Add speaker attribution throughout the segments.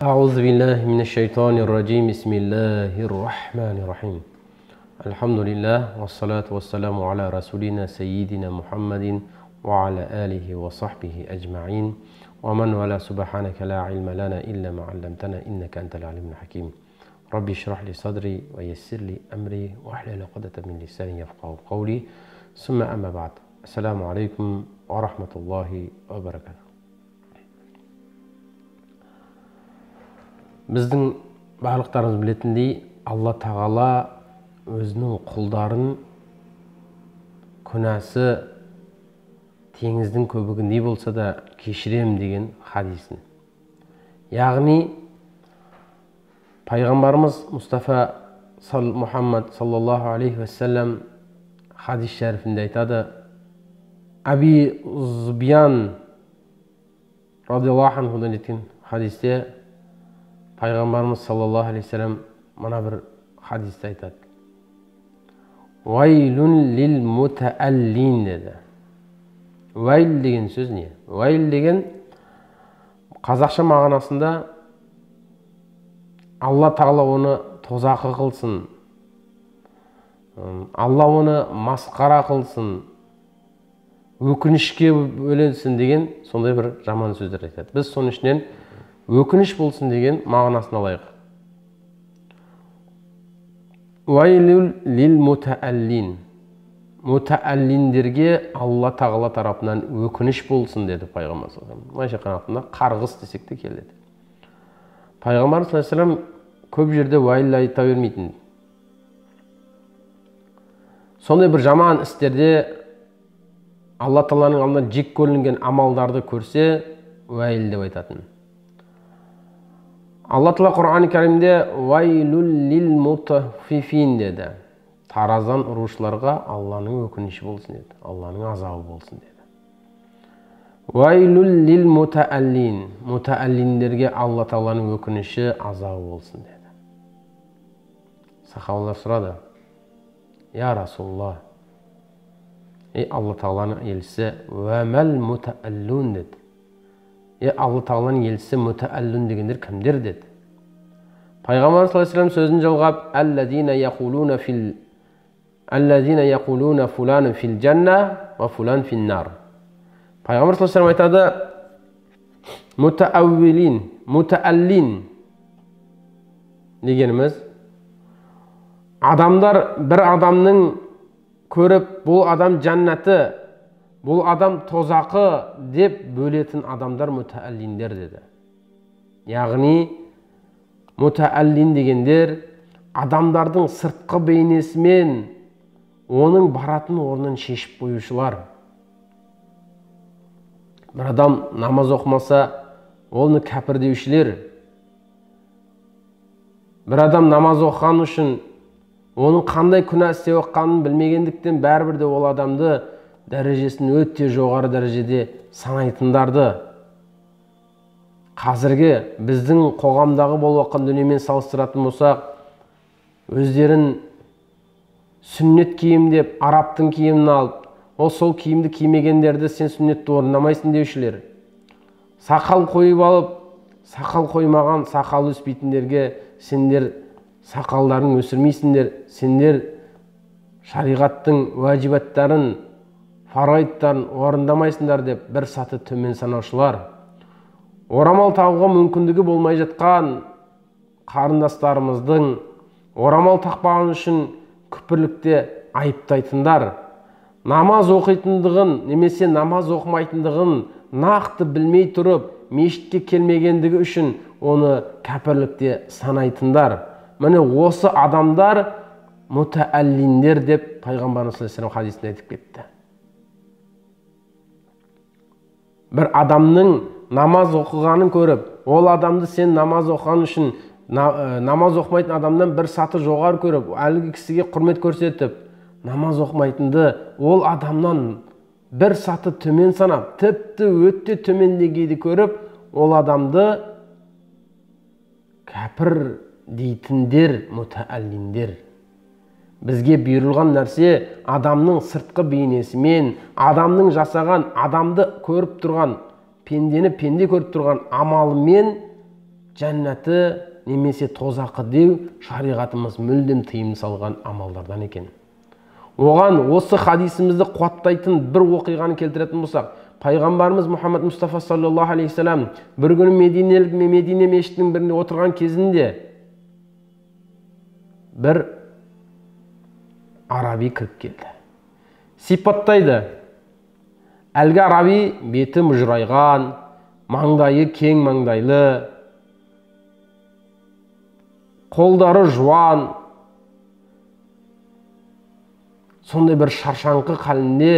Speaker 1: أعوذ بالله من الشيطان الرجيم. بسم الله الرحمن الرحيم. الحمد لله والصلاة والسلام على رسولنا سيدنا محمد وعلى آله وصحبه أجمعين ومن ولا. سبحانك لا علم لنا إلا ما علمتنا إنك أنت العليم الحكيم. ربي اشرح لي صدري ويسر لي أمري واحلل عقدة من لساني يفقهوا قولي. ثم أما بعد. السلام عليكم ورحمة الله وبركاته. Біздің барлықтарымыз білетіндей, Алла Тағала өзінің құлдарын күнәсі теңіздің көбігіндей болса да кешірем деген хадисін. Яғни пайғамбарымыз Мұстафа Мұхаммад саллаллаху алейхи уассалам хадис шәрифінде айтады. Аби Зубиян радиаллаху анхудан жеткен хадисте пайғамбарымыз саллаллаху алейхи уассалам мына бір хадисті айтады. Уайлун лил мутааллин деді. Уайл деген сөз не? Уайл деген қазақша мағынасында Алла Тағала оны тозақы қылсын, Алла оны масқара қылсын, өкінішке бөленсін деген сондай бір жаман сөздер айтады. Біз соның ішінен өкініш болсын деген мағынасын алайық. Уайлул лил мутааллин. Мутааллиндерге Алла Тағала тарапынан өкініш болсын деді пайғамбар саллаллаху алейхи вассалам. Былайша айтқанда қарғыс десек те келеді. Пайғамбар саллаллаху алейхи вассалам көп жерде уайл айта бермейтін. Сондай бір жаман істерде Алла Тағаланың алдында жек көрінген амалдарды көрсе уайл деп айтатын. Алла Тағала Құран Кәрімде уайлул лил мутаффифин деді. Таразан ұрушыларға Алланың өкініші болсын деді. Алланың азабы болсын деді. Уайлул лил мутааллин. Мутааллиндерге Алла Тағаланың өкініші, азабы болсын деді. Сахабалар сұрады. Я Расулаллах, ей Алла Тағаланың елшісі, уәмәл мутааллун деді. Ей Алла Тағаланың елшісі, мутааллун дегендер кімдер деді. Пайғамбар саллаллаху алейхи вассалам сөзін жалғап, аллазина яқулуна фулан фил жанна ва фулан фин нар. Пайғамбар саллаллаху алейхи вассалам айтады, мутааввилин, мутааллин дегеніміз адамдар бір адамның көріп, бұл адам жәннаты, бұл адам тозақы деп бөлетін адамдар мутааллиндер деді. Яғни мутааллин дегендер адамдардың сыртқы бейнесімен оның баратын орнын шешіп қоюшылар. Бір адам намаз оқымаса, оны кәпір деушілер. Бір адам намаз оқыған үшін оның қандай күнә істеп оққанын білмегендіктен бәрібір де ол адамды дәрежесін өте жоғары дәрежеде санайтындарды. Қазіргі біздің қоғамдағы болып жатқан дүниемен салыстыратын болсақ, өздерін сүннет киім деп арабтың киімін алып, ол сол киімді кимегендерді сен сүннетті орындамайсың деушілер. Сақал қойып алып, сақал қоймаған, сақал өспейтіндерге сендер сақалдарын өсірмейсіңдер, сендер шариғаттың уәжибаттарын, фарайттарын орындамайсыңдар деп бір саты төмен санаушылар. Орамал тағуға мүмкіндігі болмай жатқан қарындастарымыздың орамал тақпаған үшін күпірлікте айыптайтындар, намаз оқитындығын немесе намаз оқымайтындығын нақты білмей тұрып мешітке келмегендігі үшін оны кәпірлікте санайтындар. Міне осы адамдар мутааллиндер деп пайғамбарымыз саллаллаху алейхи вассалам хадисінде айтып кетті. Бір адамның намаз оқығанын көріп, ол адамды сен намаз оқыған үшін намаз оқымайтын адамнан бір саты жоғары көріп, әлгі кісіге құрмет көрсетіп, намаз оқымайтынды ол адамнан бір саты төмен санап, тіпті өте төмен деңгейде көріп, ол адамды кәпір дейтіндер мутааллиндер. Бізге бұйырылған нәрсе адамның сыртқы бейнесімен, адамның жасаған, адамды көріп тұрған, пендені пенде көріп тұрған амалымен жәннаты немесе тозақы деу шариғатымыз мүлдем тыйым салған амалдардан екен. Оған осы хадисімізді қуаттайтын бір оқиғаны келтіретін болсақ, пайғамбарымыз Мұхаммад Мұстафа саллаллаху алейхи уассалам бір күні Медине мешітінің бірінде отырған кезінде бір араби кіріп келді. Сипаттайды. Әлгі араби беті мұжырайған, маңдайы кең маңдайлы, қолдары жуан, сондай бір шаршаңқы халінде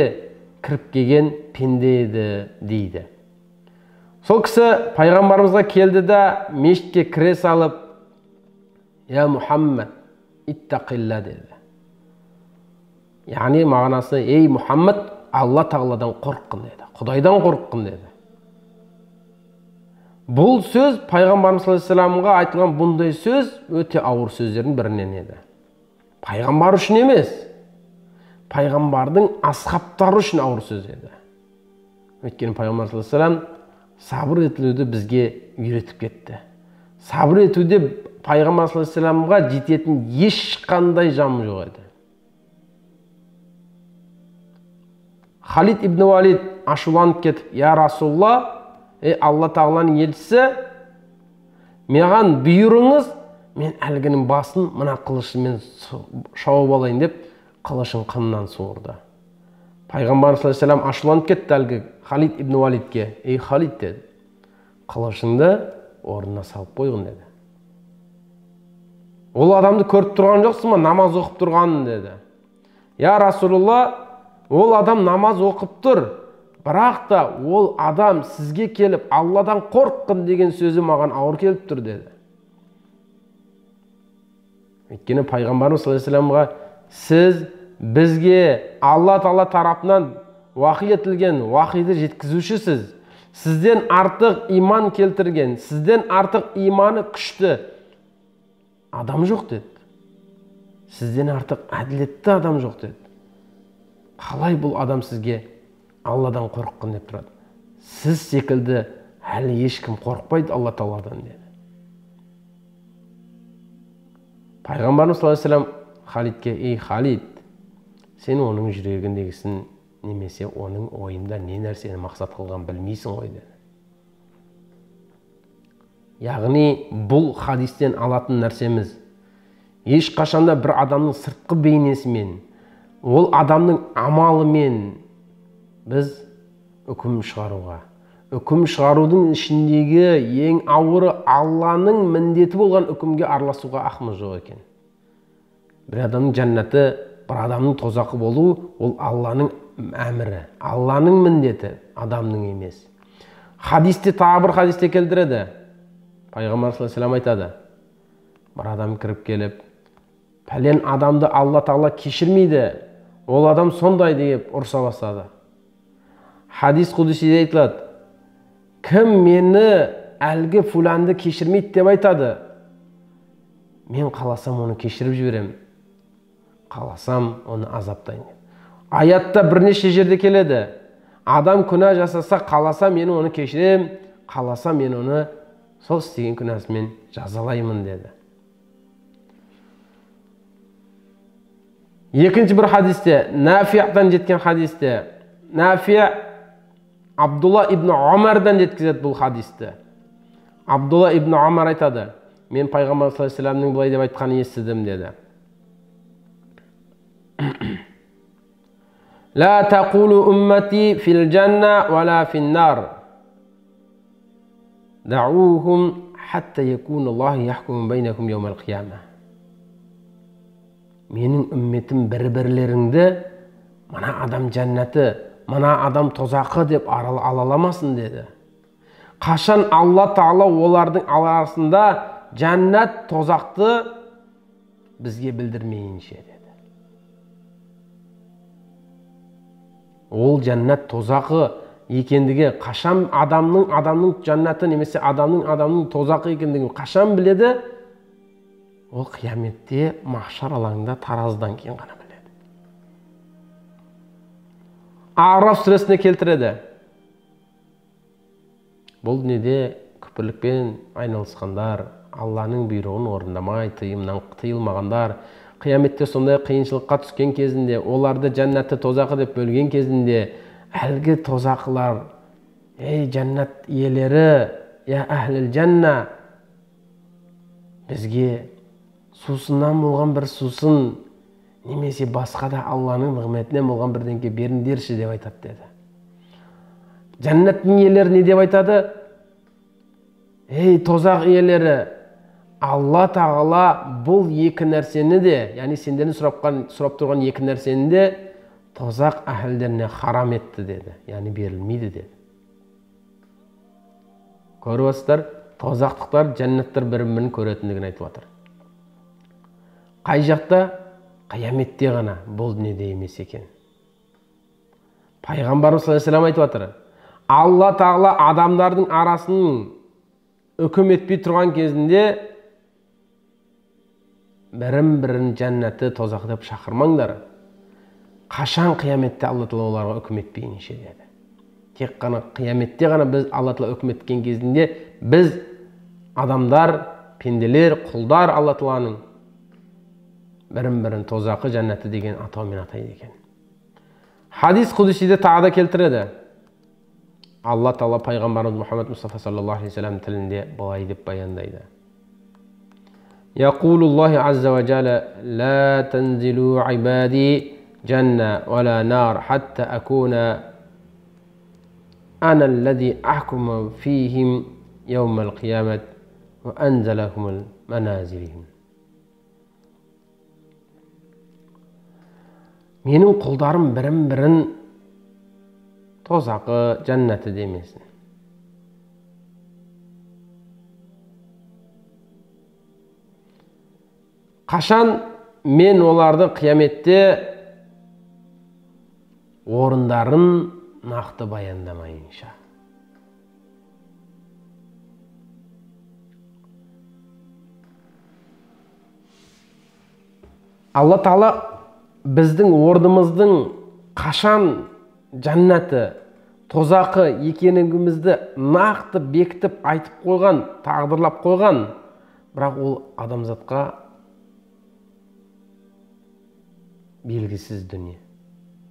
Speaker 1: кіріп келген пенде еді дейді. Сол кісі пайғамбарымызға келді да мешітке кіре салып, «Я Мұхаммад, иттақилла» деді. Яғни мағынасы, «Ей Мұхаммад, Алла тағаладан қорыққын» деді, Құдайдан қорыққын деді. Бұл сөз пайғамбарымыз саллаллаху алейхи уассаламға айтылған бұндай сөз өте ауыр сөздердің бірінен еді. Пайғамбар үшін емес, пайғамбардың асхабтары үшін ауыр сөз еді. Өйткені пайғамбар саллаллаху алейхи уассалам сабыр етілуді бізге үйретіп кетті. Сабыр етуде пайғамбар саллаллаху алейхи уассаламға жететін ешқандай жан жоқ еді. Халид ибн Валид ашуланып кетіп, «Я Расулла, ей Алла тағаланың елшісі, маған бұйырыңыз, мен әлгінің басын мына қылышыммен шауып алайын» деп қылышын қынынан суырды. Пайғамбар саллаллаху алейхи уассалам ашуланып кетті әлгі Халид ибн Валидке. «Ей Халид» деді, «қылышыңды орнына салып қойғын» деді. «Ол адамды көріп тұрған жоқсың ба, намаз оқып тұрғанын?» деді. «Я Расулалла, ол адам намаз оқып тұр, бірақ та ол адам сізге келіп Алладан қорыққын деген сөзі маған ауыр келіп тұр» деді. Өйткені пайғамбарымыз саллаллаху алейхи уассаламға сіз бізге Алла тағала тарапынан уахи етілген уахиді жеткізушісіз. Сізден артық иман келтірген, сізден артық иманы күшті адам жоқ деді. Сізден артық әділетті адам жоқ деді. Қалай бұл адам сізге Алладан қорыққын деп тұрады? Сіз секілді әлі ешкім қорықпайды Алла тағаладан деді. Пайғамбарымыз саллаллаху алейхи уассалам Халидке, «Ей Халид, сен оның жүрегіндегісін немесе оның ойында не нәрсені мақсат қылған білмейсің ғой» деді. Яғни бұл хадистен алатын нәрсеміз, ешқашанда бір адамның сыртқы бейнесімен, ол адамның амалымен біз үкім шығаруға, үкім шығарудың ішіндегі ең ауыры Алланың міндеті болған үкімге араласуға ақымыз жоқ екен. Бір адамның жәннаты, бір адамның тозақы болу, ол Алланың әмірі, Алланың міндеті, адамның емес. Хадисте, тағы бір хадисте келтіреді. Пайғамбар саллаллаху алейхи уассалам айтады, бір адам кіріп келіп, пәлен адамды Алла тағала кешірмейді, ол адам сондай деп ұрса бастады. Хадис құдсиде айтылады, кім мені әлгі фуланды кешірмейді деп айтады, мен қаласам оны кешіріп жіберемін, қаласам оны азаптаймын. Аятта бірнеше жерде келеді, адам күнә жасаса, қаласа мен оны кешірем, қаласа мен оны сол істеген күнәсімен жазалаймын деді. Екінші бір хадисте, Нафи'тан жеткен хадисте, Нафи Абдулла ибн Омардан жеткізеді бұл хадисті. Абдулла ибн Омар айтады, мен пайғамбар саллаллаху алейхи уассаламның былай деп айтқанын естідім деді. Ла тақулу уммати фил жанна ва ла фин нар. Дa'ухум хатта якун Аллах яхкуму байнакум яумал қияма. Менің үмметім бір-бірлеріңді мына адам жәннаты, мына адам тозақы деп ала аламасын деді. Қашан Алла тағала олардың арасында жәннат, тозақты бізге білдірмейінше деді. Ол жәннат, тозақы екендігі қашан адамның жәннаты немесе адамның тозақы екендігін қашан біледі? Ол қияметте махшар алаңында таразыдан кейін ғана біледі. Араф сүресіне келтіреді. Бұл дүниеде Күпірлікпен айналысқандар, Алланың бұйрығын орындамай, тыйылмағандар, қияметте сондай қиыншылыққа түскен кезінде, оларды жәннатты тозақы деп бөлген кезінде, әлгі тозақылар, ей жәннат иелері, я әхліл жәнна, бізге сусыннан болған бір сусын, немесе басқа да Алланың нығметінен болған бірдеңке беріңдерші деп айтады деді. Жәннаттың иелері не деп айтады? Ей тозақ иелері, Алла тағала бұл екі нәрсені де, яғни сендердің сұрап тұрған екі нәрсені де тозақ әһілдеріне харам етті деді, яғни берілмейді деді. Көріп отырсыздар, тозақтықтар жәннаттар бір-бірін көретіндігін айтып жатыр. Қай жақта? Қияметте ғана, бұл дүниеде емес екен. Пайғамбарымыз саллаллаху алейхи вассалам айтып жатыр, Алла тағала адамдардың арасын үкім етпей тұрған кезінде бірін-бірін жәннатты тозақ деп шақырмаңдар. Қашан қияметте Алла тағала оларға үкім етпейінше деді. Тек қана қияметте ғана біз Алла тағала үкім еткен кезінде біз адамдар, пенделер, құлдар Алла тағаланың бірін-бірін тозақы, жәннаты деген атаумен атайды екен. Хадис құдсиде тағы да келтіреді. Алла тағала пайғамбарымыз Мұхаммед Мұстафа саллаллаху алейхи вассалам тілінде былай деп баяндайды. Яқулуллахи азза ва жала, ла танзилу ибади жанна ва ла нар хатта акуна ана аллази ахкуму фихим яумал қиямат ва анзалахум маназилихим. Менің құлдарым бірін-бірін тозақы, жәннаты демесін. Қашан мен оларды қияметте орындарын нақты баяндамайынша. Алла тағала біздің орнымыздың қашан жәннаты, тозақы екенімізді нақты бекітіп айтып қойған, тағдырлап қойған, бірақ ол адамзатқа белгісіз дүние.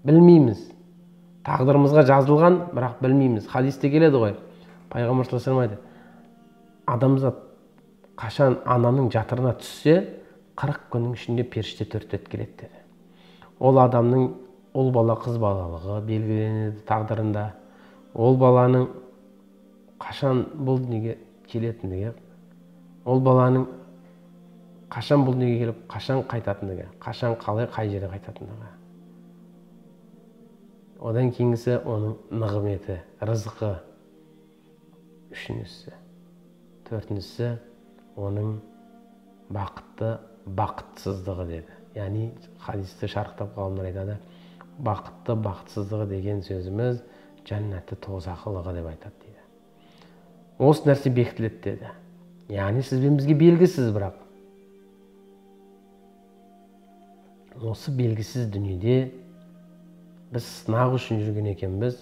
Speaker 1: Білмейміз. Тағдырымызға жазылған, бірақ білмейміз. Хадисте келеді ғой. Пайғамбар саллаллаху алейхи вассалам айтады, адамзат қашан ананың жатырына түссе, 40 күннің ішінде періште 4 рет келеді деді. Ол адамның ұл бала, қыз балалығы белгіленеді тағдырында. Ол баланың қашан бұл дүниеге келетіндігі, ол баланың қашан бұл дүниеге келіп, қашан қайтатындығы, қашан қалай, қай жерге қайтатындығы. Одан кейінгісі оның нығметі, рызқы. Үшіншісі, төртіншісі оның бақытты, бақытсыздығы деді. Яғни хадисті шарықтап ғалымдар айтады, бақытты, бақытсыздығы деген сөзіміз жәннатты тозақылығы деп айтады дейді. Осы нәрсе бекітіледі деді. Яғни сіз бен бізге белгісіз, бірақ осы белгісіз дүниеде біз сынақ үшін жүрген екенбіз.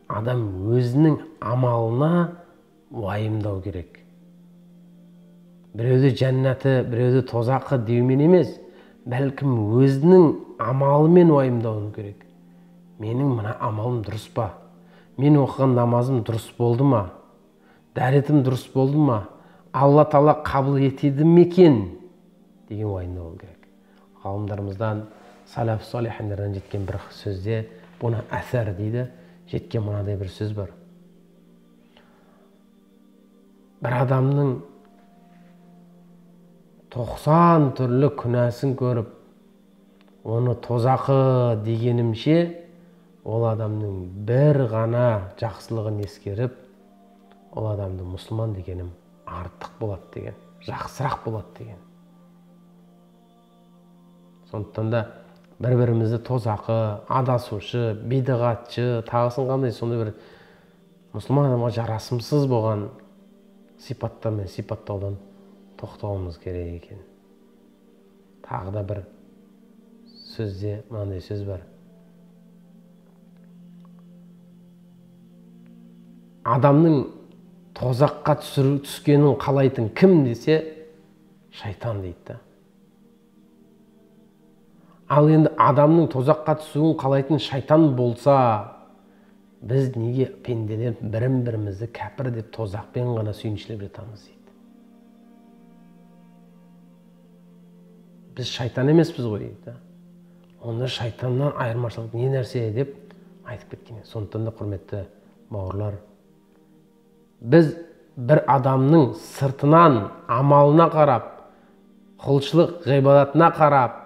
Speaker 1: Адам өзінің амалына уайымдау керек. Біреуді жәннаты, біреуді тозақы деумен емес, бәлкім өзінің амалымен уайымдауы керек. Менің мына амалым дұрыс па? Мен оқыған намазым дұрыс болды ма? Дәретім дұрыс болды ма? Алла тағала қабыл етеді ме екен деген уайымдау керек. Ғалымдарымыздан, салаф салихиндардан жеткен бір сөзде, бұны әсәр дейді, жеткен мынадай бір сөз бар. Бір адамның 90 түрлі күнәсін көріп, оны тозақы дегенімше, ол адамның бір ғана жақсылығын ескеріп, ол адамды мұсылман дегенім артық болады деген, жақсырақ болады деген. Сондықтан да бір-бірімізді тозақы, адасушы, бидағатшы, тағысын қандай сондай бір мұсылман адамға жарасымсыз болған сипаттармен сипаттаудан тоқтауымыз керек екен. Тағы да бір сөзде мынандай сөз бар. Адамның Тозаққа түскенін қалайтын кім десе, шайтан дейді да. Ал енді адамның тозаққа түсуін қалайтын шайтан болса, біз неге пенделер бірін-бірімізді кәпір деп тозақпен ғана сүйіншілеп жатамыз дейді. Біз шайтан емеспіз ғой дейді. Онда шайтаннан айырмашылық не нәрсе деп айтып кеткен. Сондықтан да, құрметті бауырлар, біз бір адамның сыртынан амалына қарап, құлшылық ғибадатына қарап,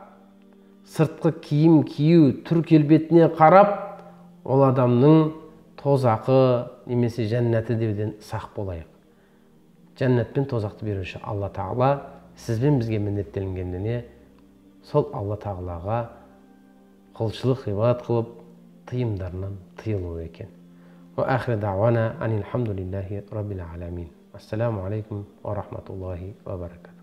Speaker 1: сыртқы киім кию, түр келбетіне қарап, ол адамның тозақы немесе жәннаты деуден сақ болайық. Жәннат пен тозақты беруші Алла Тағала, сіз бен бізге міндеттелінген дүние сол Алла Тағалаға құлшылық ғибадат қылып, тыйымдарынан тыйылу екен. وآخر دعوانا أن الحمد لله رب العالمين. السلام عليكم ورحمة الله وبركاته.